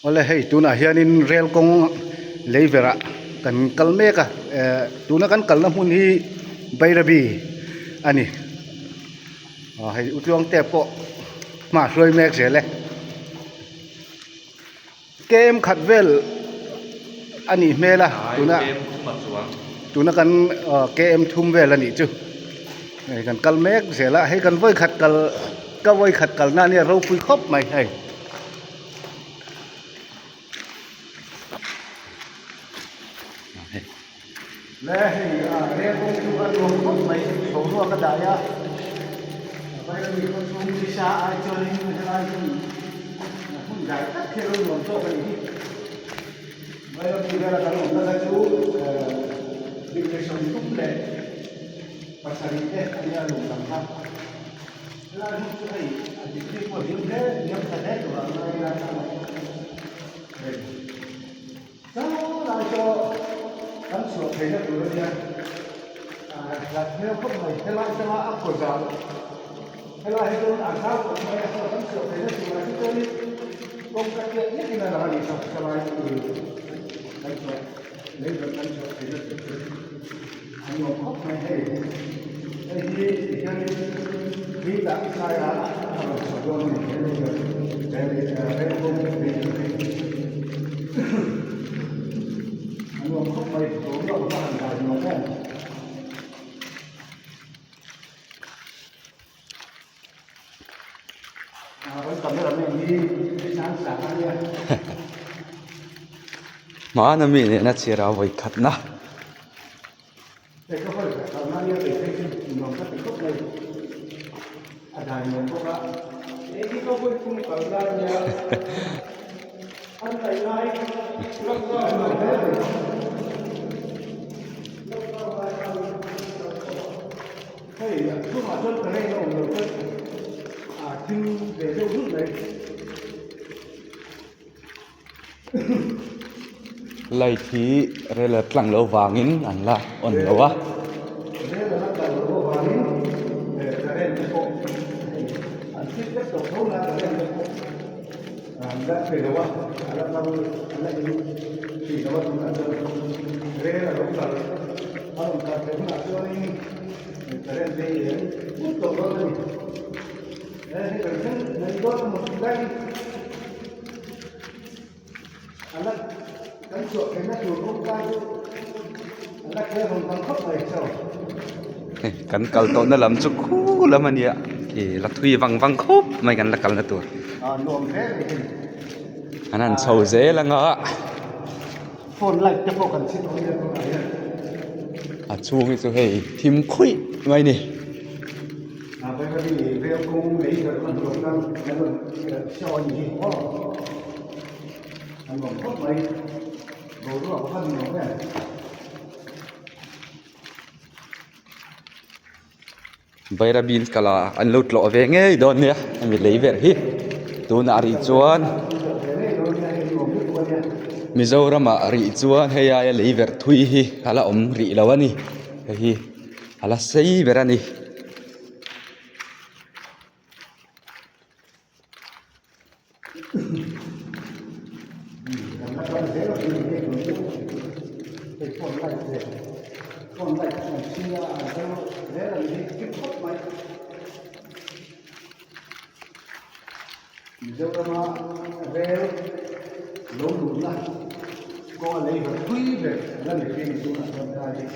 Awle hei tunah hianin rel kawng lei verah kan kal mek a ehh tuna kan kalna hmun hi Bairabi a ni aw hei u Tluangte pawh hma a hruai mek zel e kem khat vel a nih hmel a tuna tuna kan aw kem thum vel a nih chu hei kan kal mek zel a hei kan vawikhat kal ka vawikhat kalna a nia ropui khawp mai hei. Le hei rel kawng chu a nuam khawp mai boruak a dai a Bairabi khaw chhung nisa ai chuanin helai hmun hmun dai tak hi a lo nuam tawk a ni hi Bairabi vela kan awmna kha chu degree 30 leh pasarih te a nia lung lam kha. Helai hmun chu hei a degree pawh hlim hle hniam tha hle tur ang lai ila a lang hei zau lai saw kan chhuah theihna tur a nia ah hlat hmel khawp mai helai atanga a khaw zau helai hi chuan a zau khawp mai a saw kan chhuah theihna turah hi chuanin kawngka chiah lekin a lang a ni saw helai kan chhuah lei ber kan chhuah theihna tur chu. A nuam khawp mai hei. Hei hi tihianin tui dah sai a a rawn chho dawn a ni he lei ber he lei rel kawng lei ber hi. A nuam khawp mai boruak a va han dai nuam em. Kan camera man hi sang sang a nia. Hmana mi nena chhiar a vawi khatna. Hei ka vawi khat kalna nia kei phei chu nuam ka ti khawp mai. A dai nuam bawk a. Hei hi ka vawi thum kalna nia. An daih lai lockdown nuam hle mai. Lockdown lai khan kal tawh a. Hei a chhungah chuan current a awm lo chuan a thim ve deuh deuh mai. Light hi rel a tlang loh vangin an la on lo a. Rel a la tlang loh avangin current te pawh hei an fit vek tawh tho na current te pawh an la thei lo a, a la kal a la in thei lo a tunah chuan rel a lo kal a rawn kal theih hunah chuanin current te hi eng put tawh dawn a ni. Hei kan thleng mai dawn a maw tih laiin a la kan chhuah theihna tur kawngka chu a la kher rawn tam khawp mai chaw. Hei kan kal tawhna lam chu khu lam a nia khi la thui vang vang khawp mai kan la kalna tur. A nuam hle mai hei. An han chho zel anga. Phone light te pawh kan chhi tawh nia tunah hian. A chhung hi chu hei thim khuih mai a ni. A Bairabi rel kawng lei ber hman tur tan an rawn show a ni hi aw. A nuam khawp mai. Boruak a va nuam em. Bairabi kala an lo tlawh ve ngei dawn nia hemi lei ber hi tunah rih chuan Mizoram ah rih chuan hei aia lei verh thui hi a la awm rih lo a ni hei hi a la sei ber a ni. Mizorama rel lo luhna kawnga lei ber thui ber la ni thin tunah chuan helai hi.